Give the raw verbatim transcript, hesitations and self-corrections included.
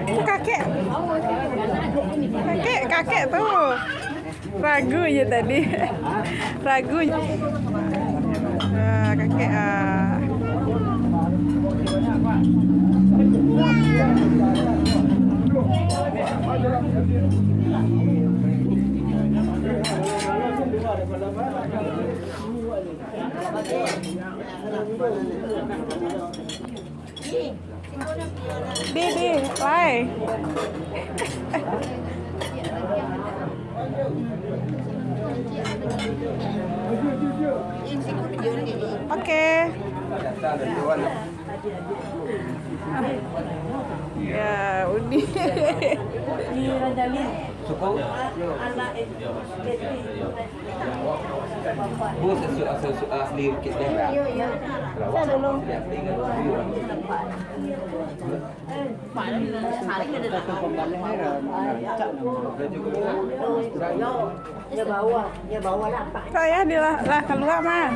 Tu kakek. Kakek, kakek tu. Ragu je tadi. Ragu. Ah, kakek, ah. Di, di, lai. Oke. Ya, Uni. Suko? Bus asli, asli, asli Bukittinggi. Yo, yo. Saya dulu. Dia bawa, dia bawa lah, Pak. Kok ya, dia lah, lah kalua mah.